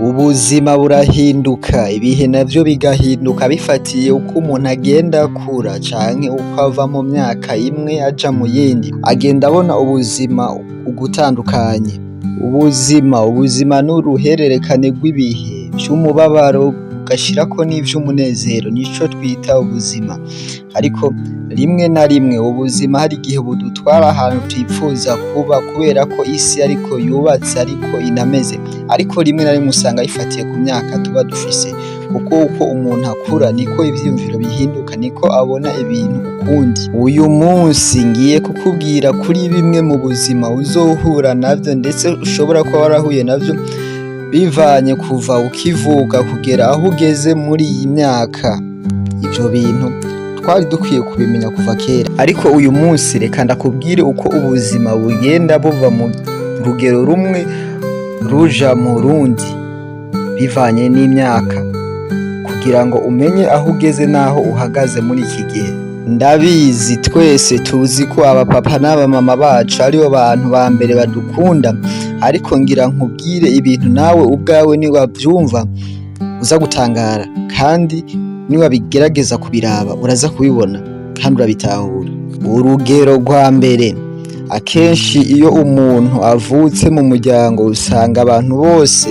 Ubuzima burahinduka, ibihe navyo bigahinduka bifatiye uko umuntu agenda akura canke uko ava mu myaka imwe aja mu yindi, agenda abona ubuzima ugutandukanye. Ubuzima n'uruhererekane rw'ibihe vy'umubabaro ugashirako n'ivy'umunezero, nico twita ubuzima. Ariko rimwe na rimwe ubuzima hari igihe budutwara ahantu twipfuza kuba kubera ko isi ariko yubatse ariko inameze, ariko rimwe na rimwe usanga bifatiye ku myaka tuba dufise, kuko uko umuntu akura niko ivyiyumviro bihinduka, niko abona ibintu ukundi. Uyu munsi ngiye kukubwira kuri bimwe mu buzima uzohura navyo, ndetse ushobora kuba warahuye navyo bivanye kuva ukivuka kugera aho ugeze muri iyi myaka. Ivyo bintu twari dukwiye kubimenya kuva kera, ariko uyu munsi reka ndakubwire uko ubuzima bugenda buva mu rugero rumwe ruja mu rundi bivanye n'imyaka, kugira ngo umenye aho ugeze n'aho uhagaze muri iki gihe. Ndabizi twese tuzi ko abapapa n'abamama bacu aribo bantu ba mbere badukunda, ariko ngira nkubwire ibintu nawe ubwawe niwavyumva uza gutangara, kandi niwabigerageza kubiraba uraza kubibona kandi urabitahura. Urugero rwa mbere, akenshi iyo umuntu avutse mu muryango usanga abantu bose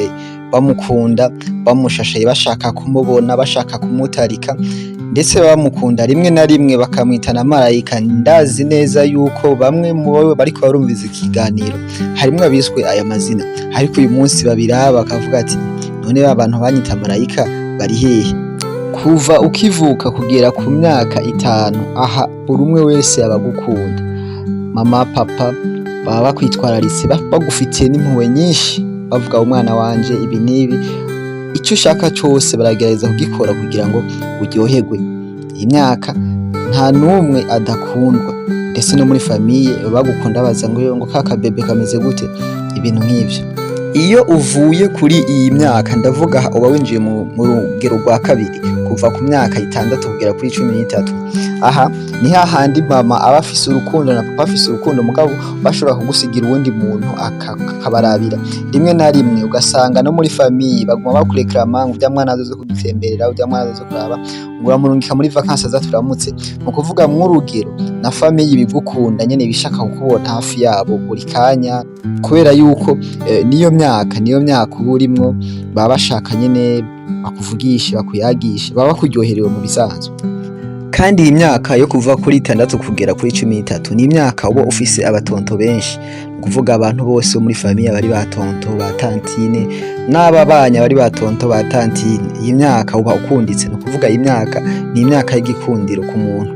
bamukunda, bamushashaye, bashaka kumubona, bashaka kumutarika, ndetse bamukunda rimwe na rimwe bakamwita na marayika. Ndazi neza yuko bamwe mu bo bariko barumviza ikiganiro harimwo abiswe aya mazina, ariko uyu munsi babiraba bakavuga ati: "None ba bantu banyita marayika bari hehe?" Kuva ukivuka kugera ku myaka 5, aha buri umwe wese aba agukunda. Mama, papa baba bakwitwararitse, bagufitiye n'impuhwe nyinshi, bavuga: "Umwana wanje ibi n'ibi." Ico ushaka cose baragerageza kugikora kugira ngo uryoherwe. Iyi myaka nta n'umwe adakundwa, ndetse no muri famille bagukunda, baza ngo ka kabebe kameze gute, ibintu nk'ivyo. Iyo uvuye kuri iyi myaka, ndavuga uba winjiye mu rugero rwa kabiri, kuva ku myaka 6 kugera kuri 13. Aha ni hahandi mama aba afise urukundo na papa afise urukundo, mugabo bashobora kugusigira uwundi muntu akabarabira. Rimwe na rimwe ugasanga no muri famille baguma bakureklama ngo: "Urya mwana azoze kudutemberera, urya mwana azoze kuraba," ngo uramurungika muri vacances aza turamutse. Ni ukuvuga mw'urugero na famille ibigukunda nyene, ibishaka kukubona hafi yabo buri kanya, kubera yuko niyo myaka uba urimwo, baba bashaka nyene bakuvugishe, bakuyagishe, baba bakuryoherewe mu bisanzwe. Kandi iyi myaka yo kuva kuri 6 kugera kuri 13 ni imyaka uba ufise abatonto benshi, ni ukuvuga abantu bose bo muri famille bari ba tonton, ba tantine, n'ababanya bari ba tonton, ba tantine. Iyi myaka uba ukunditse, ni ukuvuga iyi myaka ni imyaka y'igikundiro ku muntu.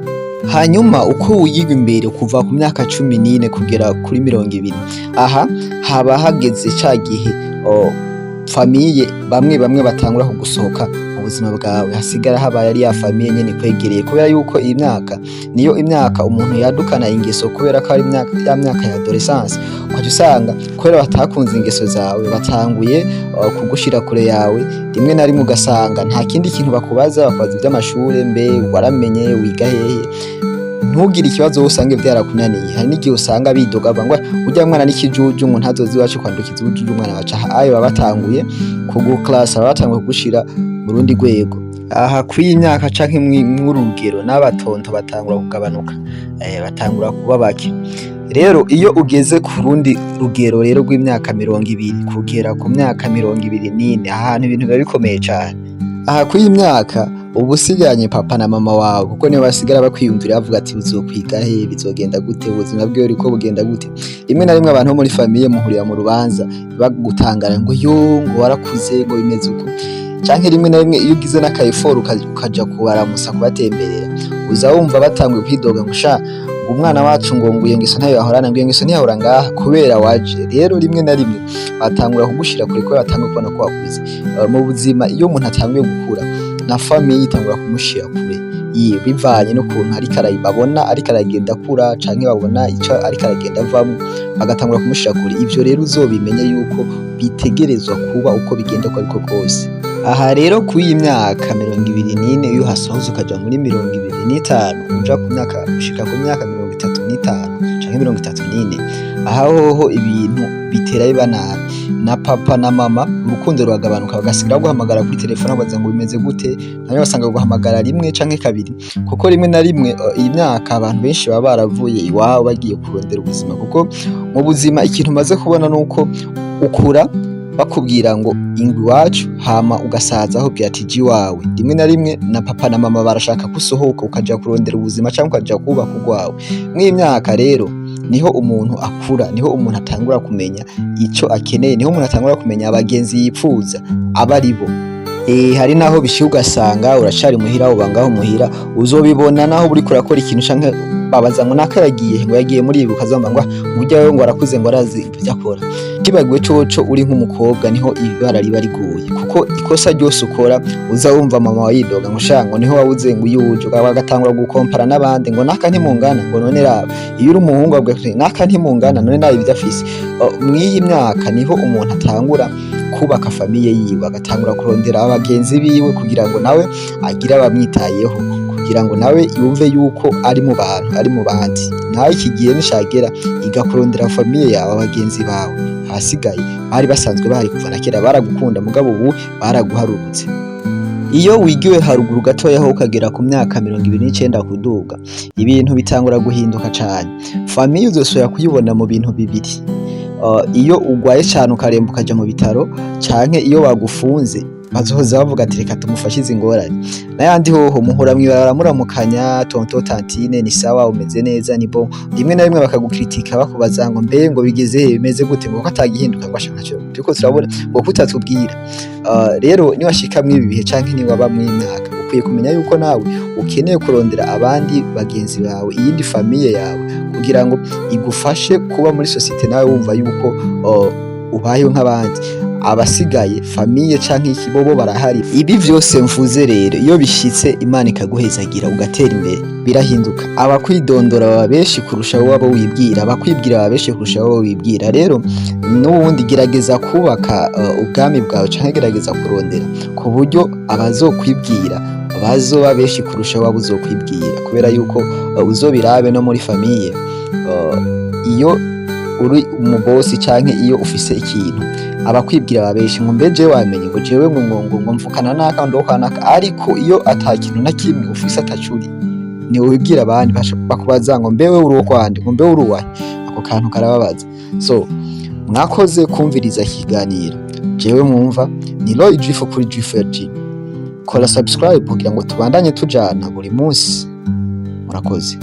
Hanyuma uko wiyiga imbere, kuva ku myaka 14 kugera kuri 20, aha haba hageze ca gihe famille bamwe bamwe batangura kugusohoka mu buzima bwawe, hasigara habaye ari ya famille nyene ikwegereye, kubera yuko iyi myaka niyo imyaka umuntu yadukana ingeso, kubera ko ari imyaka ya myaka ya adolescence. Ukaca usanga kubera batakunze ingeso zawe batanguye kugushira kure yawe. Rimwe na rimwe ugasanga nta kindi kintu bakubaza, bakubaza ivy'amashure: "Mbe waramenye? Wiga hehe?" Ntugire ikibazo, usange vyarakunaniye. Hari n'igihe usanga bidoga bavuga ngo: "Urya mwana n'ikijuju," ngo: "Ntazoza iwacu kwandukiza ubujuju umwana wacu." Aha ayo baba batanguye kuguklasa, baba batanguye kugushira mu rundi rwego. Aha kw'iyi myaka canke mw'urugero n'abatonto batangura kugabanuka, batangura kuba bake. Rero iyo ugeze ku rundi rugero rero rw'imyaka 20 kugera ku myaka 24, ahantu ibintu biba bikomeye cane. Aha kw'iyi myaka uba usigaranye papa na mama wawe, kuko nibo basigara bakwiyumvira, bavuga ati: "Uzokwiga he? Bizogenda gute? Ubuzima bwiwe buriko bugenda gute?" Rimwe na rimwe abantu bo muri famille muhurira mu rubanza bagutangara ngo: "Yo," ngo: "warakuze," ngo: "bimeze uko." Canke rimwe na rimwe iyo ugize n'aka effort ukaja kubaramusa, kubatemberera, uza wumva batanguye kwidoga ngo: "Sha," ngo: "umwana wacu," ngo "iyo ngeso ntayo yahorana," ngo: "iyo ngeso ntiyahora ngaha kubera waje." Rero rimwe na rimwe batangura kugushira kure kubera batanguye kubona ko wakuze. Mu buzima iyo umuntu atanguye gukura, na famille itangura kumushira kure, bivanye n'ukuntu ariko babona ariko aragenda akura, canke babona ico ariko aragenda avamwo, bagatangura kumushira kure. Ivyo rero uzobimenye yuko bitegerezwa kuba uko bigenda uko ariko kose. Aha rero kuri iyi myaka 24, iyo uhasohoza ukaja muri 25, uja ku myaka ushika ku myaka 35 canke canke 34, aha hoho ibintu bitera biba nabi. Na papa na mama urukundo ruragabanuka, bagasigara baguhamagara kuri telefone babaza ngo bimeze gute, nawe basanga baguhamagara rimwe canke kabiri, kuko rimwe na rimwe iyi myaka abantu benshi baba baravuye iwabo bagiye kurondera ubuzima. Kuko mu buzima ikintu umaze kubona nuko ukura bakubwira ngo ingwa iwacu, hama ugasaza bakubwira ati ja iwawe. Rimwe na rimwe na papa na mama barashaka ko usohoka ukaja kurondera ubuzima canke ukaja kubaka urwawe. Mw'iyi myaka rero niho umuntu akura, niho umuntu atangura kumenya ico akeneye, niho umuntu atangura kumenya abagenzi yipfuza aba aribo. Hari naho bishika ugasanga uracari muhira, uba ngaho muhira, uzobibona naho uriko urakora ikintu canke babaza ngo naka yagiye, ngo yagiye muri ibi, ukazomva ngo burya wewe ngo arakuze, ngo arazi ivyo akora. Kibagiwe coco uri nk'umukobwa niho ibara riba riguye, kuko ikosa ryose ukora uza wumva mama wawe yidoga ngo sha, ngo niho wabuze, ngo iyo uje bagatangura gukompara n'abandi, ngo naka ntimungana, ngo none raba. Iyo uri umuhungu avuga ati naka ntimungana, none nawe ivyo afise. Mw'iyi myaka niho umuntu atangura kubaka famille yiwe, agatangura kurondera abagenzi biwe kugira ngo nawe agire abamwitayeho, kugira ngo nawe yumve yuko ari mu bantu, ari mu bandi. Nawe iki gihe nicagera, iga kurondera famille yawe, abagenzi bawe. Ahasigaye bari basanzwe bahari kuva na kera, baragukunda, mugabo ubu baraguharurutse. Iyo wigiwe haruguru gatoya ho ukagera ku myaka 29 kuduga, ibintu bitangura guhinduka cane. Famille uzosubira kuyibona mu bintu bibiri: iyo ugwaye cane ukaremba ukaja mu bitaro, canke iyo bagufunze, bazoza bavuga ati reka tumufashe izi ngorane. N'ayandi hoho muhora mw'ibarabara muramukanya, tonton, tantine, ni sawa, umeze neza, ni bon. Rimwe na rimwe bakagukritika, bakubaza ngo mbe ngo bigeze he, bimeze gute, ngo ko atagihinduka, ngo ashaka ntaco turiko turabona, ngo kutatubwira. Rero niwashika mw'ibi bihe canke niwaba mw'iyi myaka, ukwiye kumenya yuko nawe ukeneye kurondera abandi bagenzi bawe, iyindi famille yawe, kugira ngo igufashe kuba muri société nawe wumva yuko ubayeho nk'abandi. Abasigaye famille canke iki bobo barahari. Ibi vyose mvuze rero, iyo bishitse Imana ikaguhezagira ugatera imbere, birahinduka. Abakwidondora baba benshi kurusha wowe wibwira, abakwibwira baba benshi kurusha wowe wibwira. Rero n'ubundi gerageza kubaka ubwami bwawe, canke gerageza kurondera ku buryo abazokwibwira bazoba benshi kurusha wowe uzokwibwira, kubera yuko uzobirabe no muri famille, iyo uri umubosi canke iyo ufise ikintu, abakwibwira baba benshi, ngo mbe jewe wamenye, ngo jewe ngo mvukana naka, ndoka naka. Ariko iyo ata kintu na kimwe ufise, atacuri, ni wibwira abandi, bakubaza ngo mbe wewe uri uwo kwande, ngo mbe uri uwahe. Ako kantu karababaza. So mwakoze kumviriza ikiganiro. Jewe mwumva ni Roy Jifo kuri G4G. Kora subscribe kugira ngo tubandanye tujana buri munsi. Murakoze.